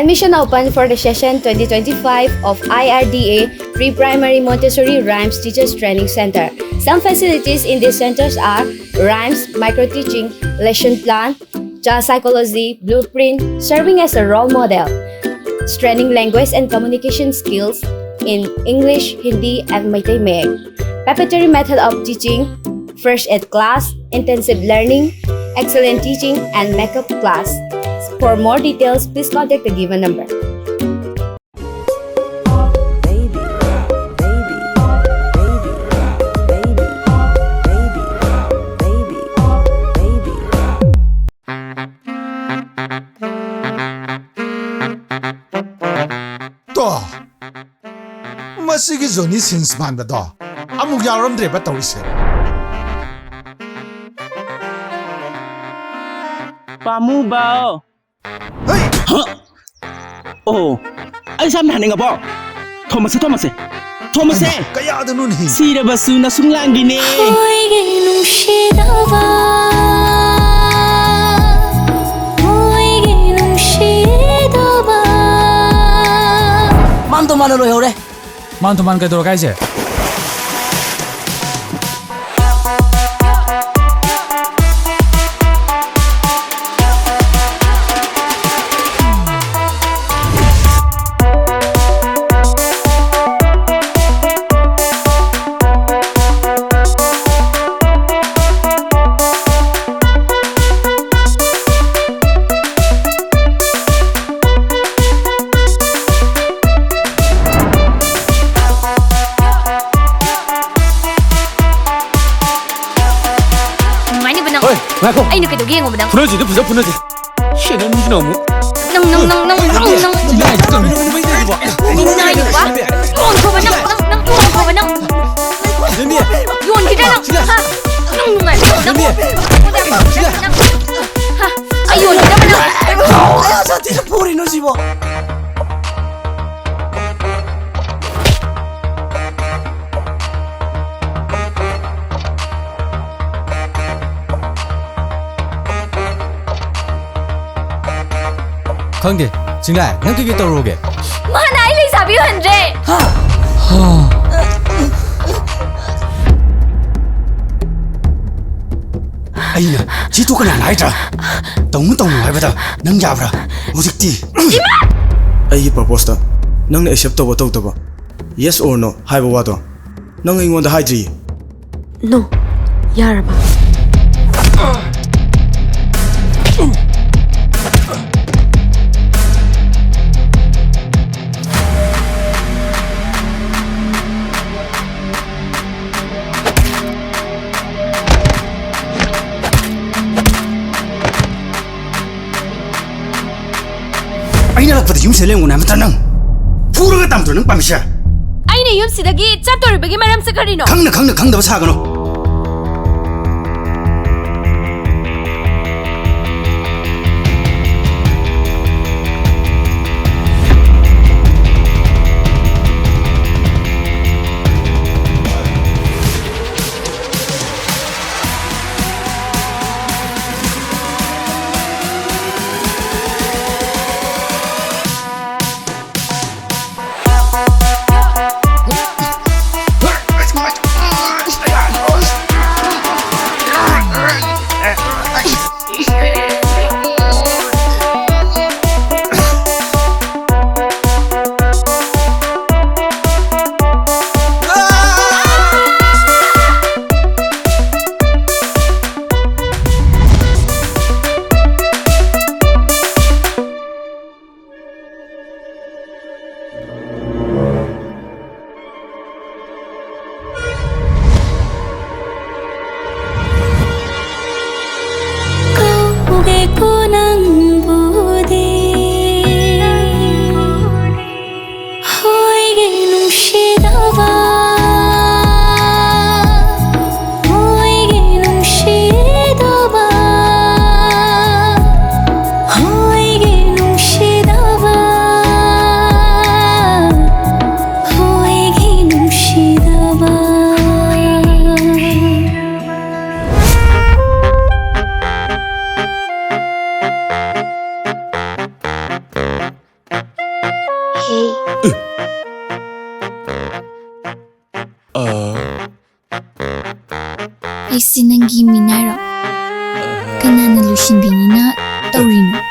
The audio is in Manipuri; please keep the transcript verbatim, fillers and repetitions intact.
Admission open for the session twenty twenty-five of I R D A Pre-Primary Montessori Rhymes Teachers Training Center. Some facilities in these centers are rhymes, micro-teaching, lesson plan, child psychology, blueprint, serving as a role model, strengthening language and communication skills in English, Hindi, and Meitei Mayek, preparatory method of teaching, first aid class, intensive learning, excellent teaching, and makeup class. For more details, please contact the given number. ꯇꯣ, ꯃꯁꯤꯒꯤ ꯖꯣꯅꯤ ꯁꯤꯟꯁ ꯃꯥꯟꯕꯗꯣ ꯑꯃꯨꯛ ꯌꯥꯎꯔꯝꯗ꯭ꯔꯦꯕ ꯇꯧꯔꯤꯁꯦ꯫ ꯄꯥꯝꯃꯨꯕꯧ꯫ ꯍꯩ! ꯑꯣ, ꯑꯩ ꯁꯝꯅ ꯍꯥꯏꯅꯤꯡꯉꯕꯣ? ꯊꯣꯃꯁꯦ, ꯊꯣꯃꯁꯦ, ꯊꯣꯃꯁꯦ꯫ ꯀꯌꯥꯗꯅꯣꯅꯦꯍꯦ? ꯁꯤꯔꯕꯁꯨ ꯅꯁꯨꯡ ꯂꯥꯡꯒꯤꯅꯦ꯫ ꯑꯩꯒꯤ ꯅꯨꯡꯁꯤꯗꯕ ꯃꯣꯏꯒꯤ ꯅꯨꯡꯁꯤꯗꯕ ꯃꯥꯟ ꯇꯣꯃꯥꯟꯅ ꯂꯣꯏꯍꯧꯔꯦ꯫ ꯃꯥꯟ ꯇꯣꯃꯥꯟ ꯀꯩꯗꯧꯔꯒꯦ ꯍꯥꯏꯁꯦ? ꯅꯨꯡꯉꯥꯏꯅꯤꯕ ꯅꯪ꯫ ꯍꯣꯏ, ꯉꯥꯏꯈꯣ꯫ ꯑꯩꯅ ꯀꯩꯗꯧꯒꯦ ꯌꯦꯡꯉꯣꯕ ꯅꯪ꯫ ꯐꯨꯅꯁꯤꯗ ꯐꯖ ꯐꯨꯅꯁꯤ꯫ ꯁꯦꯟꯅ ꯃꯤꯁꯤꯅ ꯑꯃꯨꯛ꯫ ꯅꯪ ꯅꯪ ꯅꯪ ꯅꯪ ꯅꯪ ꯅꯪ꯫ ꯅꯨꯡꯉꯥꯏꯅꯤꯕ꯫ ꯌꯣꯟꯈꯣꯕ ꯅꯪ ꯅꯪ ꯅꯪ ꯌꯣꯟꯈꯣꯕ ꯅꯪ꯫ ꯅꯦꯅꯦ꯫ ꯌꯣꯟꯈꯤꯗ꯭ꯔꯥ ꯅꯪ? ꯍꯥ? ꯅꯪ ꯅꯨꯡꯉꯥꯏꯕ ꯅꯪ꯫ ꯅꯦꯅꯦ꯫ ꯅꯪ꯫ ꯍꯥ? ꯑꯩ ꯌꯣꯟꯈꯤꯗ꯭ꯔꯕ ꯅꯪ? ꯀꯌꯥ ꯁꯥꯊꯤꯅ ꯐꯨꯔꯤꯅꯣ ꯁꯤꯕꯣ? ꯈꯪꯗꯦ꯫ ꯆꯤꯡꯂꯥꯏ, ꯅꯪ ꯀꯩꯀꯩ ꯇꯧꯔꯨꯒꯦ? ꯃꯥꯅ ꯑꯩ ꯂꯩꯁꯥꯕꯤ ꯎꯍꯟꯗ꯭ꯔꯦ꯫ ꯑꯩꯅ ꯁꯤ ꯇꯣꯛꯀꯅꯤ ꯍꯥꯏꯅ ꯍꯥꯏꯗ꯭ꯔꯥ? ꯇꯧꯅꯨ ꯇꯧꯅꯨ ꯍꯥꯏꯕꯗ ꯅꯪ ꯌꯥꯕ꯭ꯔꯥ? ꯍꯧꯖꯤꯛꯇꯤ ꯑꯩꯒꯤ ꯄ꯭ꯔꯄꯣꯁꯇ ꯅꯪꯅ ꯑꯦꯛꯁꯦꯞ ꯇꯧꯕ ꯇꯧꯗꯕ, yes or no ꯍꯥꯏꯕ ꯋꯥꯗꯣ ꯅꯪ ꯑꯩꯉꯣꯟꯗ ꯍꯥꯏꯗ꯭ꯔꯤꯌꯦ꯫ ꯅꯣ, ꯌꯥꯔꯕ? ꯑꯩꯅ ꯂꯥꯛꯄꯗ ꯌꯨꯝꯁꯤꯗ ꯂꯩꯔꯝꯒꯅꯨ ꯍꯥꯏꯕ ꯅꯠꯇ꯭ꯔꯥ ꯅꯪ? ꯐꯨꯔꯒ ꯇꯝꯗ꯭ꯔꯣ ꯅꯪ ꯄꯥꯝꯃꯤꯁꯦ? ꯑꯩꯅ ꯌꯨꯝꯁꯤꯗꯒꯤ ꯆꯠꯇꯣꯔꯤꯕꯒꯤ ꯃꯔꯝꯁꯦ ꯀꯔꯤꯅꯣ? ꯈꯪꯅ ꯈꯪꯅ ꯈꯪꯗꯕ ꯁꯥꯒꯅꯨ꯫ ꯑꯩꯁꯦ ꯅꯪꯒꯤ ꯃꯤꯅꯥꯏꯔꯣ? ꯀꯅꯥꯅ ꯂꯣꯏꯁꯤꯟꯕꯤꯅꯤꯅ ꯇꯧꯔꯤꯅꯣ?